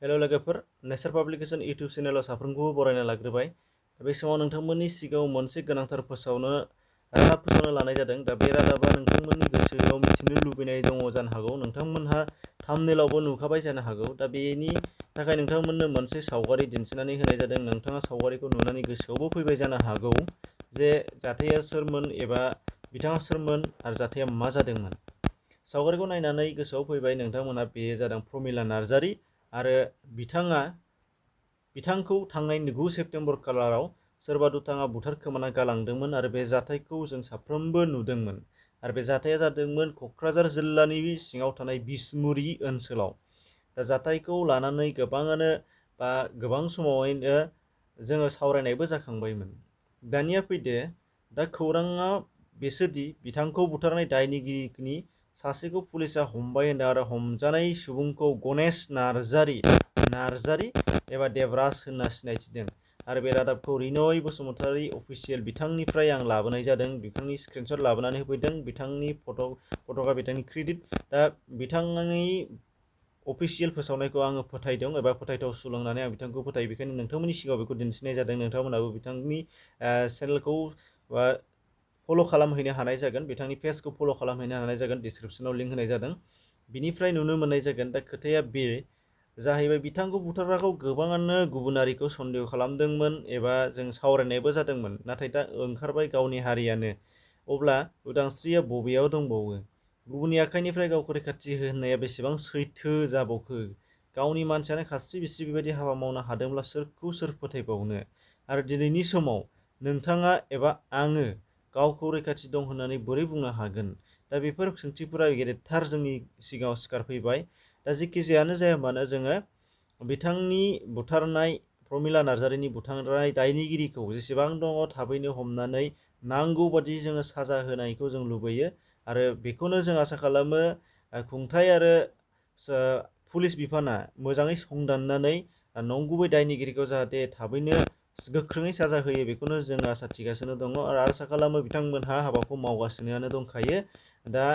हेल' लोगोफोर, नेचार publication YouTube चेनेलाव साफ्रोमखौबो बरायना लाग्रोबाय। बे समाव नोंथांमोननि सिगाङाव मोनसे गोनांथार रादाब फोसावनो लानाय जादों। दा बे रादाबा नोंथांमोननि गोसोआव मिथिनो लुबैनाय दङ जानो हागौ, नोंथांमोनहा थाम्बनेइलावबो नुखाबाय जानो हागौ। दा बेनि थाखाय नोंथांमोननो मोनसे सावगारि दिन्थिनानै होनाय जादों। नोंथाङा सावगारिखौ नुनानै गोसोआवबो फैबाय जानो हागौ जे जाथाया सोरमोन एबा बिथाङा सोरमोन आरो जाथाया मा जादोंमोन। सावगारिखौ नायनानै गोसोआव फैबाय नोंथांमोनहा बेयो जादों प्रमिला नार्जारी आरो बिथांखौ थांनाय 9 सेप्तेम्बर खालाराव सोरबा दुथाङा बुथारखोमाना गालांदोंमोन आरो बे जाथायखौ जों साफ्रोमबो नुदोंमोन। आरो बे जाथाया जादोंमोन क'क्राझार जिल्लानि सिङाव थानाय बिसमुरि ओनसोलाव। दा जाथायखौ लानानै गोबां समावैनो जोङो सावरायनायबो जाखांबायमोन। दानिया फैदो, दा खौराङा बेसोदि बिथांखौ बुथारनाय दायनिगिरिनि सासेखौ पुलिसा हमबाय होनदों आरो हमजानाय सुबुंखौ गणेश नार्जारी एबा देबराज होनना सिनायथिदों। आरो बे रादाबखौ रिनय बसुमतारी अफिसियेल बिथांनिफ्राय आं लाबोनाय जादों। बिथांनि स्क्रिनशट लाबोनानै होफैदों, बिथांनि फट'आ बिथांनि क्रेडिट। दा बिथांनि अफिसियेल फोसावनायखौ आङो फोथायदों एबा फोथायथाव सुलुंनानै आं बिथांखौ फोथायो। बेखायनो नोंथांमोननि सिगाङाव बेखौ दिन्थिनाय जादों। नोंथांमोनाबो बिथांनि चेनेलखौ फल' खालामहैनो हानाय जागोन, बिथांनि पेजखौ फल' खालामहैनो हानाय जागोन। डिसक्रिपसनाव लिंक होनाय जादों, बिनिफ्राय नुनो मोननाय जागोन। दा खोथाया बे जाहैबाय, बिथांखौ बुथारग्राखौ गोबाङानो गुबुनारिखौ सन्देह खालामदोंमोन एबा जों सावरायनायबो जादोंमोन। नाथाय दा ओंखारबाय गावनि हारियानो। अब्ला उदांस्रिया बबेयाव दंबावो? गुबुननि आखाइनिफ्राय गावखौ रैखाथि होनाया बेसेबां सैथो जाबावखो? गावनि मानसियानो खास्रि बिस्रि बेबायदि हाबा मावनो हादोंब्ला सोरखौ सोर फोथायबावनो? आरो दिनैनि समाव नोंथाङा एबा आङो गावखौ रैखाथि दं होननानै बोरै बुंनो हागोन? दा बेफोर सोंथिफोरा गेदेरथार जोंनि सिगाङाव सिखारफैबाय। दा जेखिजायानो जाया मानो, जोङो बिथांनि बुथारनाय प्रमिला नार्जारीनि बुथारनाय दायनिगिरिखौ जेसेबां दङ थाबैनो हमनानै नांगौ बादि जोङो साजा होनायखौ जों लुबैयो। आरो बेखौनो जों आसा खालामो खुंथाय आरो पुलिस बिफाना मोजाङै संदाननानै नंगुबै दायनिगिरिखौ जाहाथे थाबैनो गोख्रोङै साजा होयो, बेखौनो जों आसा थिगासिनो दङ आरो आसा खालामो बिथांमोनहा हाबाखौ मावगासिनोआनो दंखायो। दा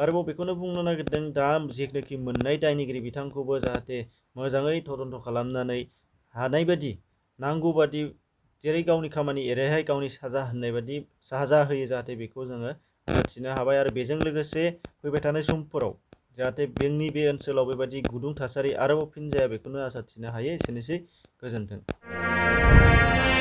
आरोबाव बेखौनो बुंनो नागिरदों, दा जेखिनाखि मोननाय दायनिगिरि बिथांखौबो जाहाथे मोजाङै तदन्त खालामनानै हानाय बादि नांगौ बादि जेरै गावनि खामानि एरैहाय गावनि साजा होननाय बादि साजा होयो, जाहाथे बेखौ जोङो मिथिनो हाबाय। आरो बेजों लोगोसे फैबाय थानाय समफोराव जाहाथे जोंनि बे ओनसोलाव बेबायदि गुदुं थासारि आरोबाव फिन जाया, बेखौनो आसा थिनो हायो। एसेनोसै, गोजोन्थों।